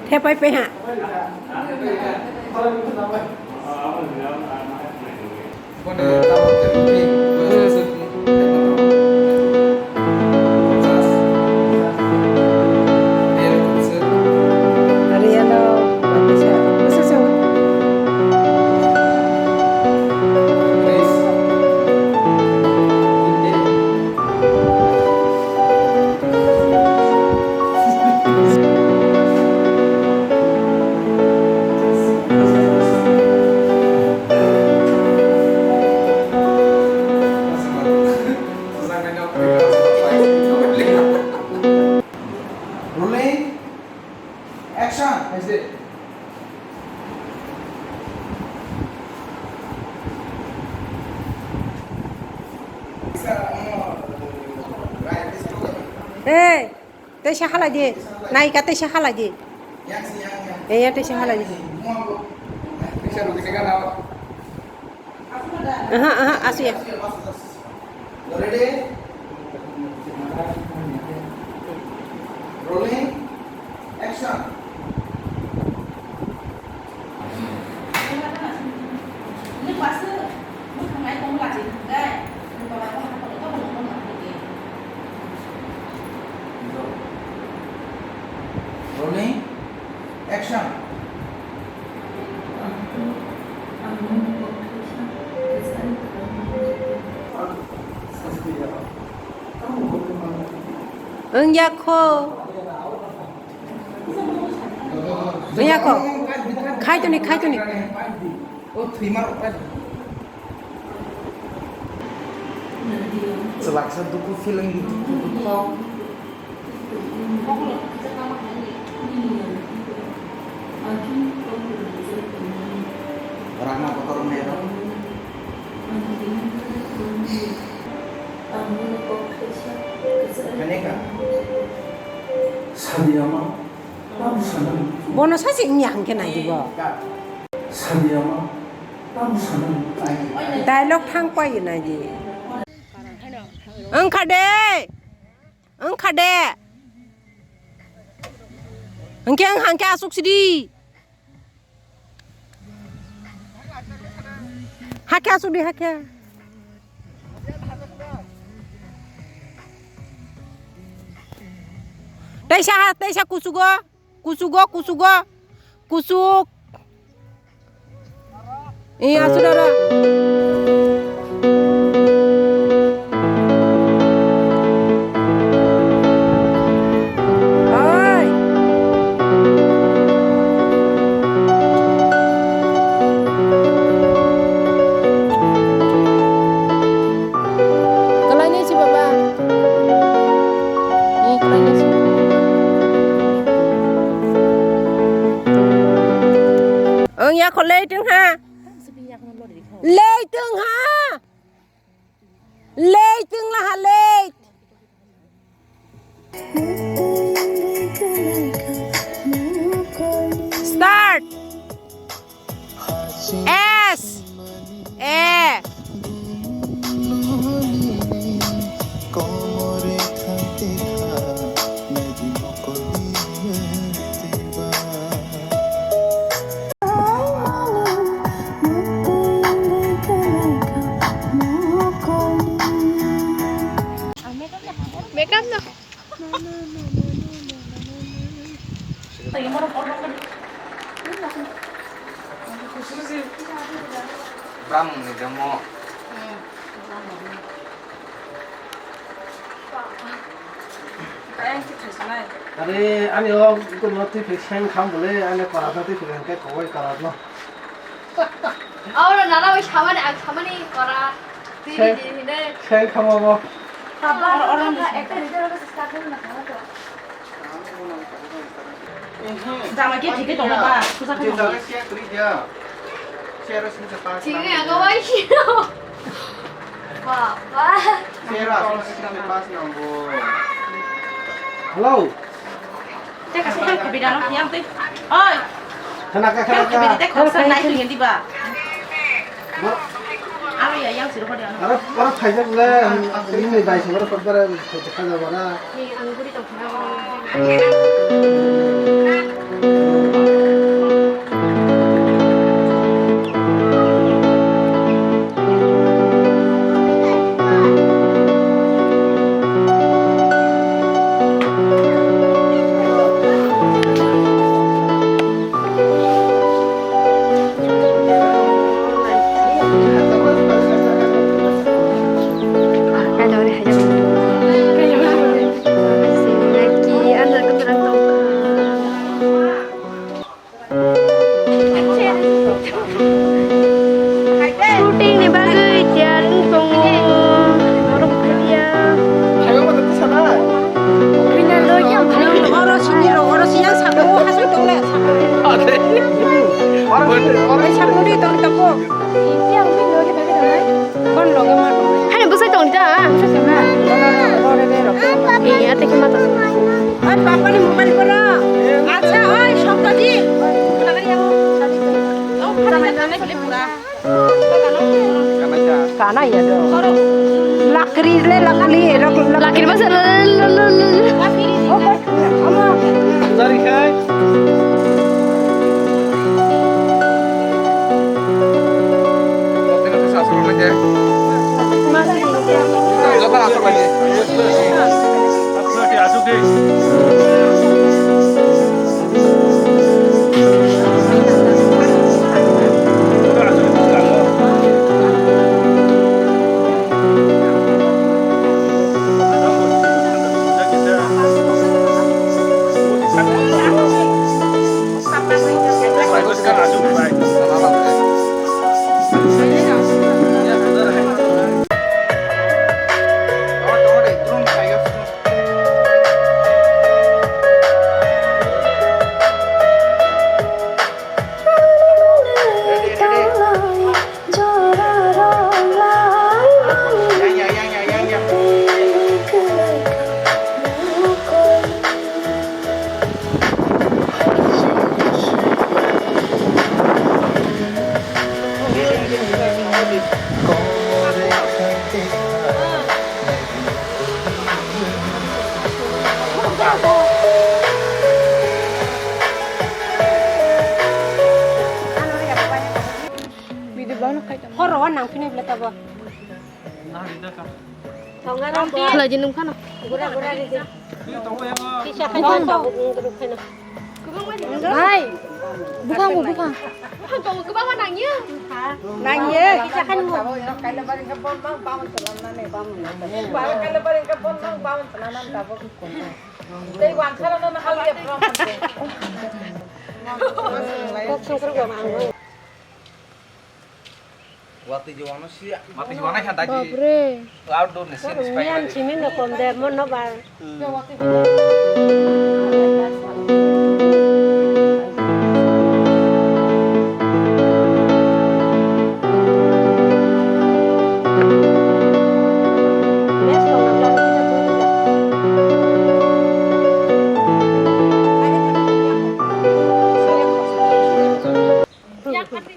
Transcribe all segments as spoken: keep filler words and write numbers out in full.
Thepai pe ha. Rolling, action. Hey, teisa halai di. Naika teisa halai di. Eh, ya teisa halai di. Aha, aha, asu ya. Ready? Rolling. Action. Rolling. Action. Wngya kho. Wngya kho. Khaitoni, khaitoni. Chwlaksa duku feeling di duku duku. Rangma kotor wngya rok. Kane ka? Sadiya ma, tamo sanani. Bono sachi wngya hwnkhe nai di bo. Sadiya ma, tamo sanani. Dialogue thang pai nai di. Wngkha de. Wngkha de. Hwnkhe wng hangkhe asuk sidi. Hakhe asuk di hakhe. Teisa ha, teisa kusugo. Kusugo, kusugo, kusuk. Iya, sudah dah. Oi. Kalai nai si baba. Ni kalai nai si. Ang ya ko lei teng ha. Lei teng ha. Lei teng la ha lei. Start. S. A. Makeup no. Bamung ni jamo. Are, ani o gumno twi phik seng kham bole, ani kora no twi phik hwnkhe kowai kora no. Oro nana bai samani, ang samani kora. Diri, diri, hine. Seng thamo mo. Papa, oro, oro, oro, ekta video oro start dulu na, thamo to. Jama ke thike tong ba, kusa khe tong. Thike, ang bai sino. Papa. Hello. Tei kaisa yang khabi dano yang tei. Oi. Khanaka, khanaka. Yang khabi tei khoksa nai tui ngendi ba. Aro ya yang siro kodi ano. Aro, aro khaijak le, ini bai soro kotbara khaijak khaja bara. Ni ang guri tong khana. Shooting ni bagwi tiyar wng tongo. Norok khalia. Oro sini rok, oro siya sabo, hasing tongle. Oro, oro. Ai, sabo ri tong tapo. Yang ni loge bagi tanai. Bon loge ma tong. Hani bwsai tong ta. Bwsai tong na. Oro, oro, oro, oro. Iya, teki ma tong. Oi, papa ni mobile kono. Acha, oi, Soktoji. Kana ya do. Lakri le, lakri, lak-, lak-, lakri masa le, le, le, le, le. Dari khai. Horo wa nang phini bwle tabo. Khlai di nung phano. Kisa khai tabuk nung dulu phano. Hai, bukhang bo bukhang. Bukhang tongo, kwbangma nangya. Nangya, kisa khai nung. Tei wansarano na haliya. Kok songkru gom ang. Watwi jowano siya. Watwi jowana kha daji. Babre. Outdoor ni siya ni spy. Yan simi no kom de mon no ba.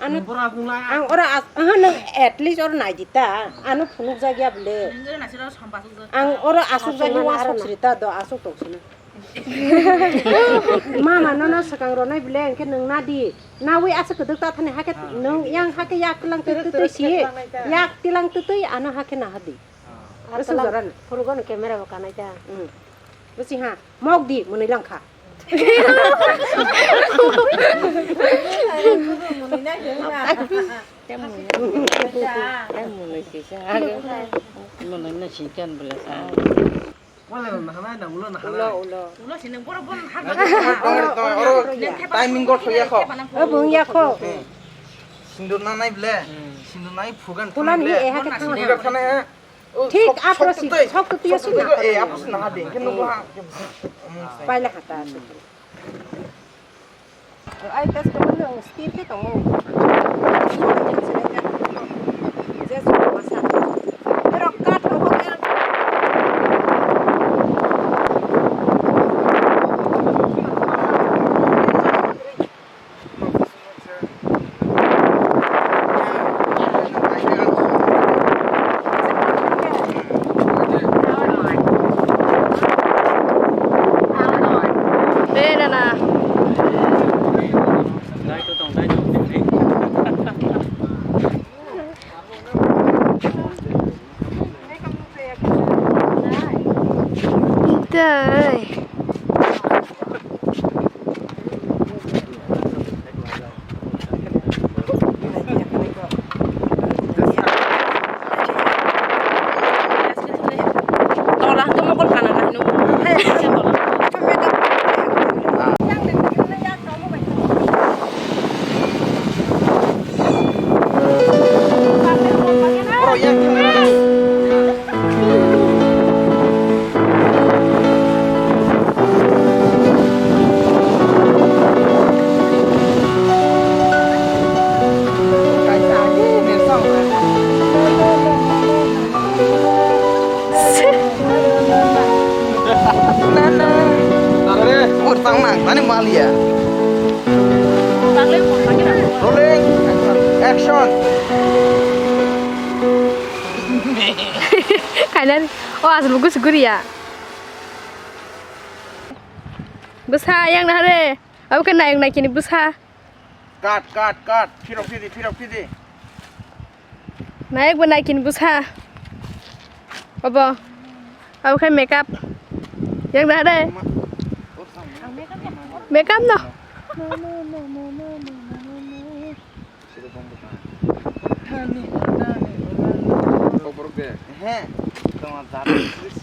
Ano, ang oro as-, aha, nang at least oro nai di ta. Ano phunuk jak ya bole. Ang oro asuk jak ya, asuk sri ta do, asuk tong sini. Mama, nono swkang ronai bole, angke nang na di. Nawi asuk keduk ta thani, hake nang yang hake yak tilang tutui si. Yak tilang tutui, ano hake na hadi. Bwswk jora no? Phunuk no camera bo kanai ta. Bwswk ha, mok di, mwnwi lang kha. Tei mwnwi sisa age. Mwnwi no sikan bwle sa. Ulo, ulo. Timing gotho ya kho. O bung ya kho. Sindur na nai ble. Hmm. Sindur nai phugan Phulan thangna hi ble. Eha khe thangna. Sindur thangna ha. Oh, thik sok, apro sok si, tutui. Sok tutui sok si tutui na ko, eh, ha. Apro si na ha de. Khe nukla ha. Paila khata. Ai test ko no stir khe tongo. Je so masa. Pero kat ko ko. Dai to tong, dai to tong. Dai. Tola hwnkhe mokol kana ka hino. Murtang nang, mani malia. Rolling, action. Kailan, oh, asal bagus guriya. Bwsa, yang nahare. Abo khe nayok naikini bwsa. Cut, cut, cut. Phirok phidi, phirok phidi. Nayok bo naikini bwsa. Obo. Abo khe makeup. Yang nahare. Makeup no. Thani, thani, thani. Kok borok de? He. Tama jat. Yes.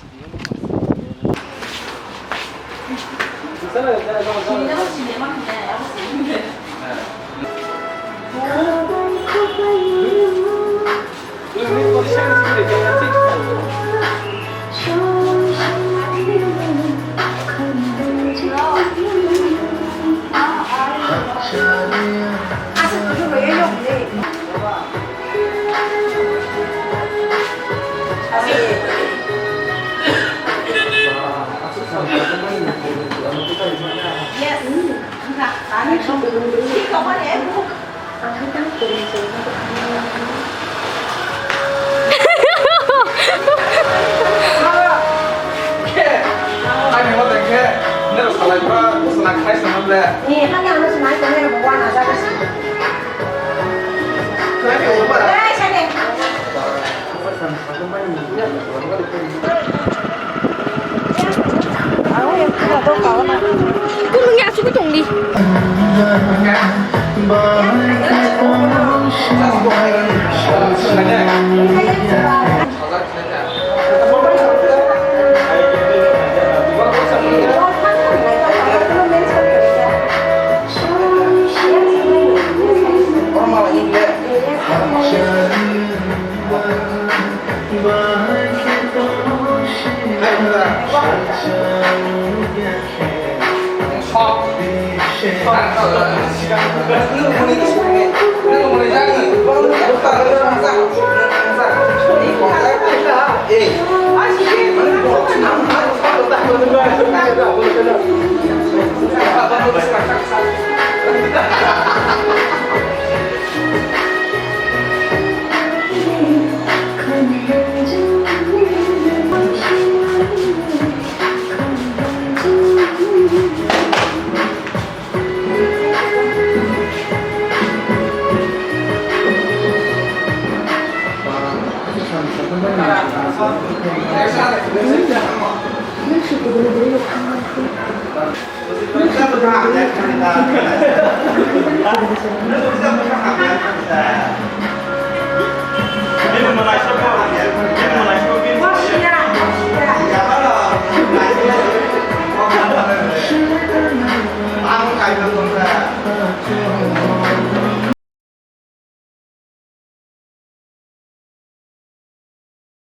Ani mo tengke, nero salai ba, sana khai sana ble. Ni, hanya anu sana itu nero bawa nasa kasi. Sana ke ubar. Eh, sana. Kulung ya, suku tong di.